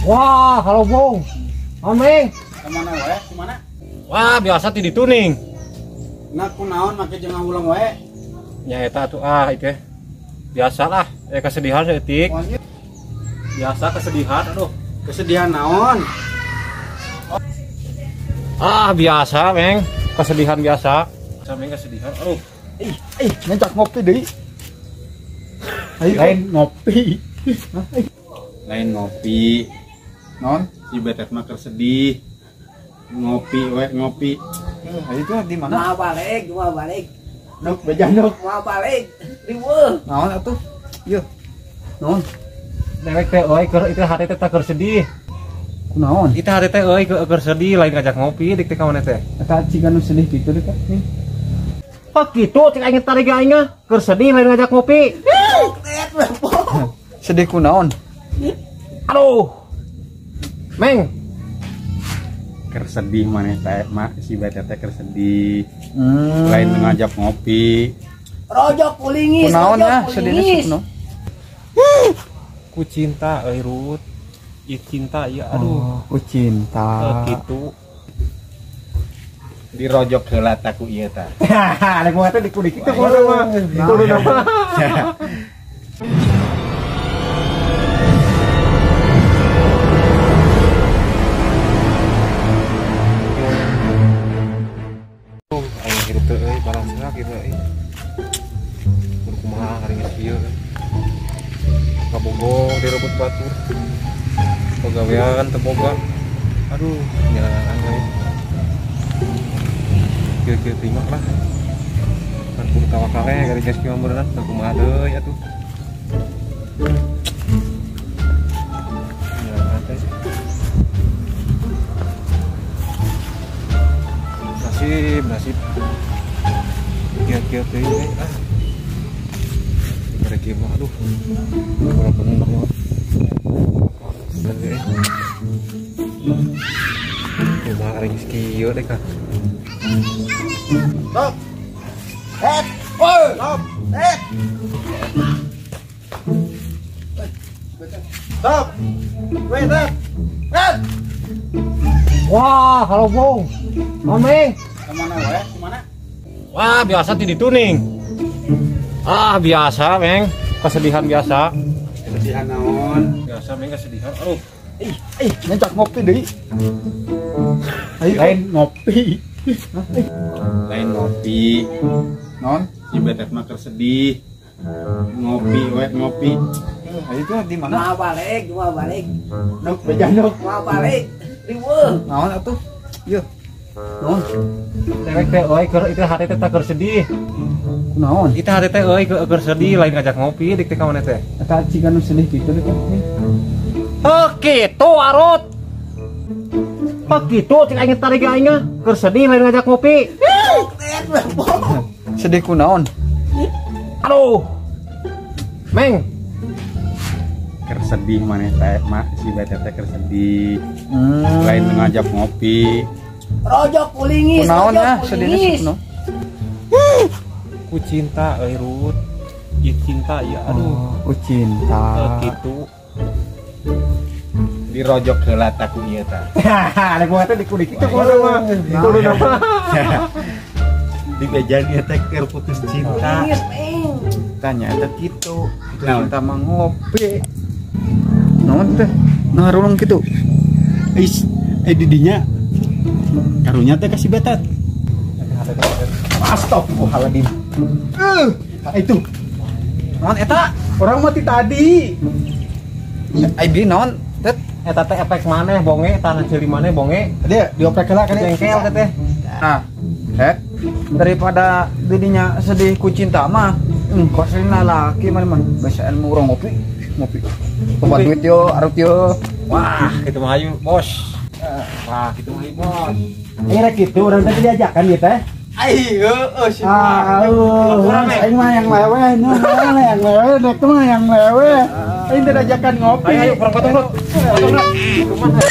Wah, halo Bung. Ameng. Kemana wae? Kemana? Wah, biasa ti dituning. Nah, kunaon make jeung ngawulang wae? Nya eta atuh ah itu. Biasalah, kesedihan saeutik. Biasa kesedihan, aduh. Kesedihan naon? Ah, biasa, Meng. Kesedihan biasa. Sampe kesedihan, aduh. Ih, ngajak ngopi deui. Lain ngopi. Lain ngopi. Non, si betet mah keur sedih. Ngopi we, ngopi. Itu di mana? Mau balik, mau balik. Nuk beja nuk. Mau balik. Riweuh. Naon atuh? Ieu. Naon? Dewek teh euy keur itu hate teh keur sedih. Kunaon? Itu hate teh euy keur sedih lain ngajak ngopi dik teh ka maneh teh. Eta ciga nu sedih kitu deh teh. Oh kitu cek aing tarik aing mah keur sedih lain ngajak ngopi. Sedih kunaon? Aduh. Meng. Keur sedih maneh teh mak si betet teh keur sedih. Lain ngajak ngopi. Rojok ulingis. Kunaon ya sedihnya kunaon? Ku cinta euy Rut. Ih cinta ya aduh. Ku cinta. Kitu. Dirojok heula ta ku ieu tah. Rek mah teh dikudik kitu kudu mah. Kudu mah. Aing hirup teh euy barang serak gitu euy. Kudu kumaha hari geus kieu. Kabogo direbut batur. Pagawean teu boga. Aduh, nyalaan euy. Kieu-kieu teuing lah. Kan kudu tawakal we gari geus kieu meureunna teu kumaha deui atuh. Nyalaan teh. Nasib, nasib. Kieu-kieu teuing euy ah. Gara kieu mah aduh. Kurang bener mah. Bener euy. Kumaha ari geus kieu deh ka. Stop. Het. Woi. Stop. Het. Stop. Wait, het. Het. Wah, halo Bung. Ameng. Kemana wae? Kemana? Wah, biasa ti dituning. Ah, biasa, Meng. Kesedihan biasa. Kesedihan naon? Biasa, Meng, kesedihan. Aduh. Ih, ngajak ngopi deui. Lain ngopi. Lain ngopi. Non, si betet mah keur sedih. Ngopi we, ngopi. Itu di mana? Mau balik, mau balik. Nuk beja nuk. Mau balik. Riweuh. Naon atuh? Ieu. Naon? Dewek teh euy keur itu hate teh keur sedih. Kunaon? Itu hate teh euy keur sedih lain ngajak ngopi dik teh ka maneh teh. Eta ciga nu sedih kitu deh teh. Oh kitu arut. Oh kitu cek aing tarik aing mah keur sedih lain ngajak ngopi. Sedih kunaon? Aduh. Meng. Keur sedih maneh teh mak si betet teh keur sedih. Lain ngajak ngopi. Rojok ulingis. Kunaon ya sedihnya kunaon? Ku cinta euy Rut. Ih cinta ya aduh. Ku cinta. Kitu. Dirojok heula ta ku ieu tah. Rek mah teh dikudik kitu kudu mah. Kudu mah. Dibejan ieu teh keur putus cinta. Tanya eta kitu. Putus cinta mah ngopi. Naon teh? Nah rulung kitu. Is didinya karunya teh kasih betet. Astagfirullahaladzim. Itu. Naon eta? Orang mati tadi. Ai bi naon? Tet eta teh efek maneh bonge, tanah ceuli maneh bonge. Dia dioprek heula kan jengkel teh teh. Nah, daripada didinya sedih ku cinta mah, kosina laki mah mah basa ilmu urang ngopi, ngopi. Tempat duit yo, arut yo. Wah, kitu mah hayu, Bos. Wah, kitu mah hayu, Bos. Rek kitu urang teh diajakan ieu teh. Ai heueuh sih. Ah, aing mah yang lewe, yang lewe, dek mah yang lewe. Aing teh diajakan ngopi. Ayo, kurang potong, Rut. Potong, Rut. Kumaha?